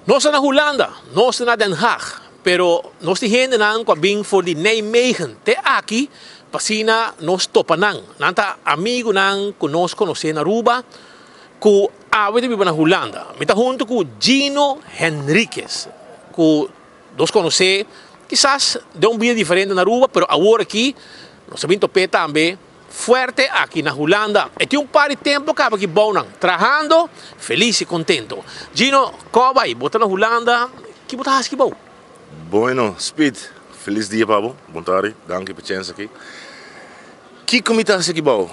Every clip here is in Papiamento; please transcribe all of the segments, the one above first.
Nos ta na Hulanda, nos ta na Den Haag, pero nos tin hendenan ku a bin for di Nijmegen te aki pa asina nos topa nan. Nan ta amigunan ku nos konosé na Aruba ku awe ta biba na Hulanda. Mi ta huntu ku Gino Henriquez ku nos konosé kisas den un bida diferente na Aruba, pero awor aki nos a bin top'é tambe. Fuerte aki na Hulanda. E tin un par di tempo caba ki bounan trahando, feliz y contento. Gino, co bay? Bo ta na Hulanda, ki bo ta haci ki bou? Bueno, Speed, feliz dia pa bo. Bon tardi, danki pa chens aki. Kiko mi ta haci aki bou?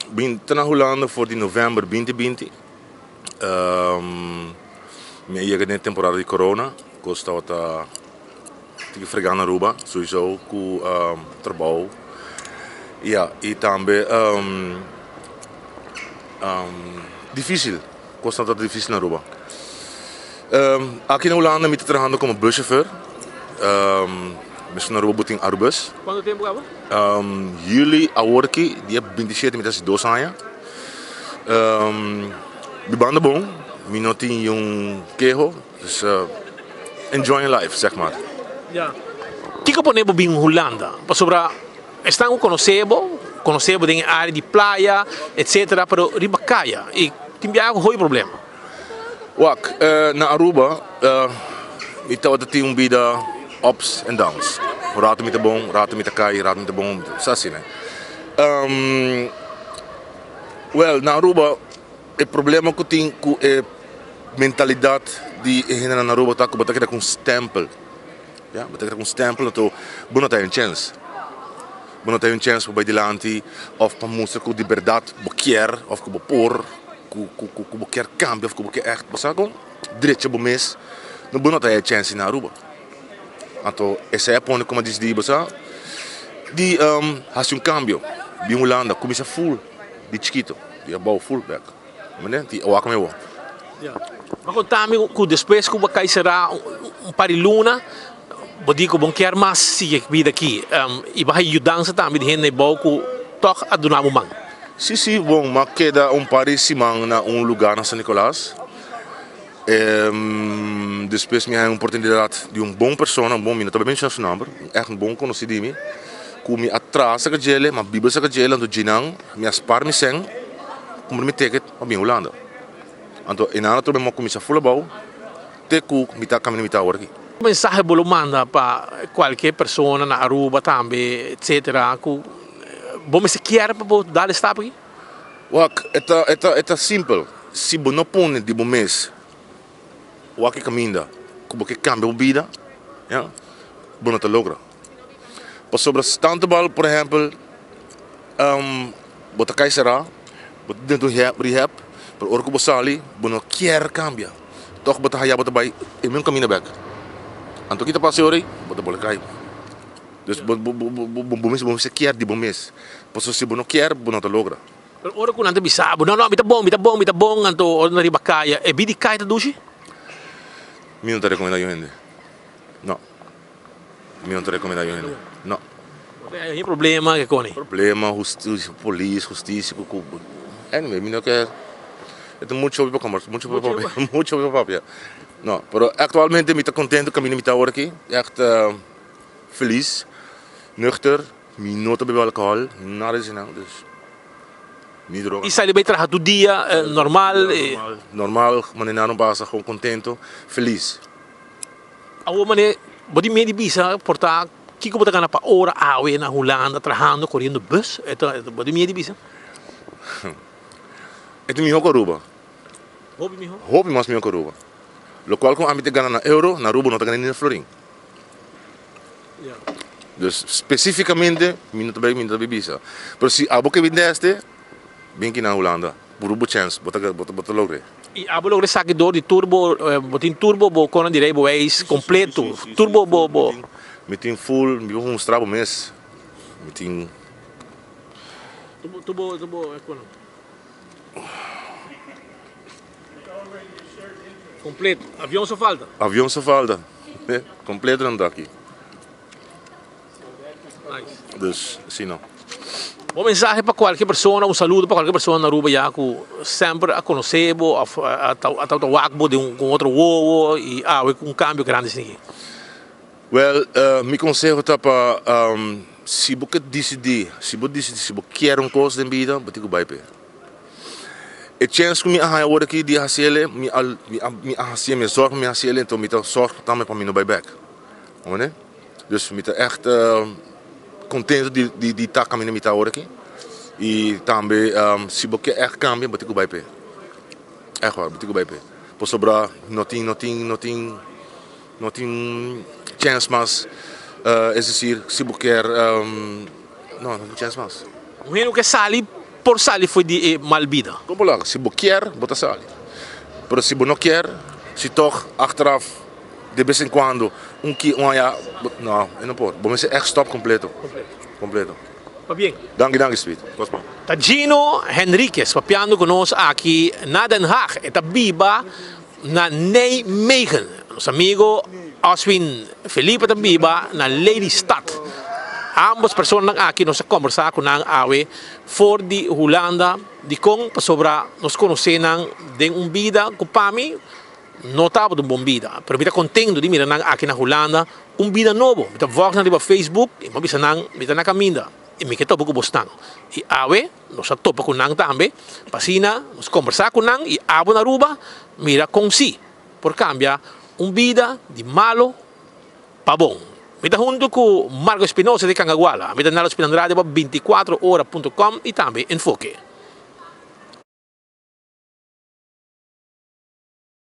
Mi ta na Hulanda for di november binti binti. Mi a yega den e temporada di corona, cos tabata. Tin ki frega na Aruba souiso ku trabou ya i tambe dificil kosnan ta dificil na Aruba. Aki na Hulanda mi ta trahando komo buschauffeur mesun na Aruba bo tin Arubus. Kuantu tempu kaba? Juli awor aki dia 27 mi ta hasi dos aña. Mi banda bon mi no tin niun keho. Dus enjoying life zeg maar. Ya. Kiko pone bo bin Hulanda? Pasobra esnan ku konosé bo, konosé bo den e área di playa etcetera, pero riba kaya i tin biaha ku hopi problema. Wak, na Aruba mi tabata tin un bida ups and downs. Un rato mi ta bon, un rato mi ta kai, un rato mi ta bon, sa asina. Wel, na Aruba. E problema ku tin ku e mentalidat di e hendenan na Aruba ta ku bo ta keda ku un stempel, ya, bo ta keda ku un stempel anto bo no ta hay un chèns, bo no ta hay un chèns pa bai dilanti òf pa mustra ku di bèrdat bo kier òf ku bo por ku ku ku bo kier kambia òf ku bo kier ègt bo sa kon drecha bo mes, no bo no ta hay e chèns na Aruba. Anto esei a pone ku mi a disidí bo sa di hasi un kambio bin Hulanda kuminsá ful di chikito. Di abou full bek. Mende? Di awak mi awor. Ya. Bo konta mi ku despues ku bo kai será un par di luna, bo di ku bo no kier mas sigui e bida aki. I bo haña yudansa tambe di hende abou ku tòg a duna bo man. Sí, sí. Bon, mi a keda un par di siman na un lugá na San Nicolas. Despues mi haña un oportunidat di un bon persona, un bon, mi no ta bai menshoná su nòmber, ègt un bon konosí di mi, ku mi a traha saka djele, mi a biba saka djele, anto djinan mi a spar mi sèn, kumpra mi ticket pa bin Hulanda. Anto e nan atrobe mi a kuminsá ful abou te ku mi ta kaminda mi ta awor aki. Ki mensahe bo lo manda pa kualke persona na Aruba tambe etcetera ku bo mester kier pa bo dal e stap aki? Wak, e ta, e ta, e ta simpel. Si bo no pone di bo mes wak e kaminda ku bo ke kambia bo bida, ya, bo no ta logra. Pasobra si tantu bal, por ehèmpel, bo ta kai será, bo ta den un rehab, pero ora ku bo sali bo no kier kambia, tòg bo ta haya bo ta bai e mes kaminda bèk. Anto ki ta pasa e ora ei? Bo ta bolbe kai. Dus bo bo bo bo bo mester kier di bo mes. Pasobra si bo no kier, bo no ta logra. Pero ora ku nan ta bisa bo, no, no, mi ta bon, mi ta bon, mi ta bon, anto ora nan riba kaya, e bida di kaya ta dushi? Mi no ta rekomendá yu hende. No. Mi no ta rekomendá yu hende. No. Bo ta haña problema ke koni? Problema, husti, polis, hustisia, ku, ku, anyway, mi no ke, e ta muchu hopi pa kombersa, muchu hopi pa papia, muchu hopi pa papia. No, pero aktualmente mi ta kontento kaminda mi ta awor aki, ègt felis, nuchter. Mi no ta bebe alcohol, nada di esnan, dus ni droga. I sali bai traha tur dia normal? Normal, normal, manera nan pasa, gewoon contento, feliz. Awor mane bo tin miedu di bisa por ta kiko bo ta gana pa ora awe na Hulanda trahando koriendo bus? Bo tin miedu di bisa? E ta miho ku Aruba. Hopi miho? Hopi mas miho ku Aruba. Lokual ku ami ta gana na euro, na Aruba no ta gana ni na florin. Dus specificamente mi no ta bay mi no ta bay bisa. Pero si abo ke bin deste, bin aki na Hulanda. Puru bo chance, bo ta bo ta logr'e. I abo logra esaki door di tur bo, bo tin tur bo bo konan di rijbewijs completo, tur bo bo bo. Mi tin full, mi por mustra bo mes. Mi tin. Tur bo tur bo konan. Completo. Avion so falta. Avion so falta. Completo nan ta aki. Nice. Dus, si no. Bo mensahe pa cualkier persona, un saludo pa cualkier persona na Aruba ya cu semper a conoce bo of a tabata wak bo den un otro wowo y awe cu un cambio grandi asina aki. Wel, mi conseho ta pa si bo ke dicidi, si bo dicidi si bo kier un cos den bida, bo tin cu bay p'e. E chens cu mi a haya awor aki di haciele, mi a mi a hacié, mi a zorg pa mi haciele, enton mi ta zorg tambe pa mi no bay bek. Comprende? Dus mi ta echt contento di di di ta caminda mi ta awor aki y tambe si bo ke echt cambia bo tin cu bay p'e. Echt waar, bo tin cu bay p'e. Pasobra no tin no tin no tin no tin chens mas, es decir si bo kier no no tin chens mas. Un hende cu ke sali por sali for di e mal bida. Como lo haga? Si bo kier bo ta sali, pero si bo no kier si tog achteraf de bes en cuando un ki un aya no e no por bo mester echt stop completo completo. Pabien. Danki danki Speed. Cos bon. Ta Gino Henriquez papiando cu nos aki na Den Haag. E ta biba na Nijmegen. Nos amigo Oswin Felipe ta biba na Lelystad. Ambos personanan aki nos a combersa cu nan awe for di Hulanda. Dicon? Pasobra nos conoce nan den un bida cu pa mi no tabata un bon bida. Pero mi ta contento di mira nan aki na Hulanda un bida nobo. Mi ta volg nan riba Facebook y mi a bisa nan mi ta na caminda y mi ke topa cu bosnan. Y awe nos a topa cu nan tambe pa asina nos combersa cu nan y abo na Aruba mira con si por cambia un bida di malo pa bon. Mi ta hunto cu Marco Espinosa di Cangaguala. Mi ta Nalo Spin Andrade pa 24 ora punto com y tambe Enfoke.